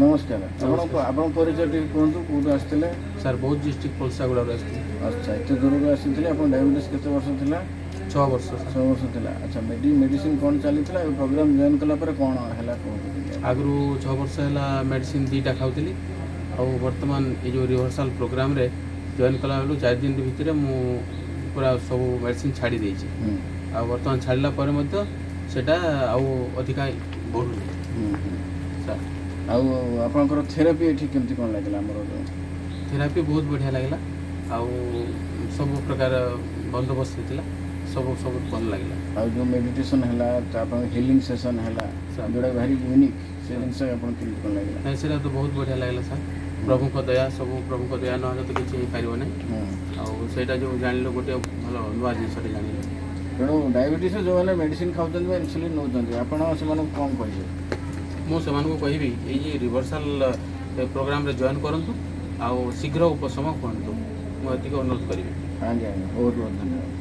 ନମସ୍କାର। ଆପଣ ପରିଚୟ ଟିକେ କୁହନ୍ତୁ, କେଉଁଠୁ ଆସିଥିଲେ? ସାର୍, ବୌଦ୍ଧ ଡିଷ୍ଟ୍ରିକ୍ଟ ପଲସାଗୁଡ଼ାରୁ ଆସିଥିଲି। ଆଚ୍ଛା, ଏତେ ଦୂରରୁ ଆସିଥିଲେ। ଆପଣ ଡାଇବେଟିସ୍ କେତେ ବର୍ଷ ଥିଲା? 6 ବର୍ଷ ସାର୍। 6 ବର୍ଷ ଥିଲା। ଆଚ୍ଛା, ମେଡ଼ିସିନ କ'ଣ ଚାଲିଥିଲା? ଏ ପ୍ରୋଗ୍ରାମ୍ ଜଏନ୍ କଲା ପରେ କ'ଣ ହେଲା, କୁହନ୍ତୁ ଟିକେ। ଆଗରୁ 6 ବର୍ଷ ହେଲା ମେଡ଼ିସିନ ଦୁଇଟା ଖାଉଥିଲି। ଆଉ ବର୍ତ୍ତମାନ ଏ ଯେଉଁ ରିଭର୍ସାଲ୍ ପ୍ରୋଗ୍ରାମରେ ଜଏନ୍ କଲା ବେଳକୁ 4 ଦିନ ଭିତରେ ମୁଁ ପୁରା ସବୁ ମେଡ଼ିସିନ ଛାଡ଼ି ଦେଇଛି। ଆଉ ବର୍ତ୍ତମାନ ଛାଡ଼ିଲା ପରେ ମଧ୍ୟ ସେଇଟା ଆଉ ଅଧିକା ବଢ଼ୁନି। ହୁଁ ହୁଁ ସାର୍। ଆଉ ଆପଣଙ୍କର ଥେରାପି ଏଠି କେମିତି କ'ଣ ଲାଗିଲା ଆମର ଯୋଉ? ଥେରାପି ବହୁତ ବଢ଼ିଆ ଲାଗିଲା। ଆଉ ସବୁ ପ୍ରକାର ବନ୍ଦୋବସ୍ତ ହେଇଥିଲା, ସବୁ ସବୁ ଭଲ ଲାଗିଲା। ଆଉ ଯେଉଁ ମେଡ଼ିଟେସନ୍ ହେଲା, ଆପଣଙ୍କ ହିଲିଂ ସେସନ୍ ହେଲା, ଯେଉଁଟା ଭାରି ୟୁନିକ୍, ସେ ଜିନିଷ ଆପଣଙ୍କୁ କେମିତି କ'ଣ ଲାଗିଲା? ନାଇଁ, ସେଇଟା ତ ବହୁତ ବଢ଼ିଆ ଲାଗିଲା ସାର୍। ପ୍ରଭୁଙ୍କ ଦୟା, ସବୁ ପ୍ରଭୁଙ୍କ ଦୟା ନହେଲେ ତ କିଛି ହେଇପାରିବ ନାହିଁ। ଆଉ ସେଇଟା ଯେଉଁ ଜାଣିଲୁ, ଗୋଟେ ଭଲ ନୂଆ ଜିନିଷଟେ ଜାଣିଲୁ। ତେଣୁ ଡାଇବେଟିସ୍ ଯେଉଁମାନେ ମେଡ଼ିସିନ ଖାଉଛନ୍ତି ବା ଇନ୍ସୁଲିନ୍ ନେଉଛନ୍ତି, ଆପଣ ସେମାନଙ୍କୁ କ'ଣ କହିବେ? ମୁଁ ସେମାନଙ୍କୁ କହିବି, ଏଇ ଯେ ରିଭର୍ସାଲ୍ ପ୍ରୋଗ୍ରାମରେ ଜଏନ୍ କରନ୍ତୁ ଆଉ ଶୀଘ୍ର ଉପଶମ ହୁଅନ୍ତୁ। ମୁଁ ଏତିକି ଅନୁରୋଧ କରିବି। ଆଜ୍ଞା ଆଜ୍ଞା, ବହୁତ ବହୁତ ଧନ୍ୟବାଦ।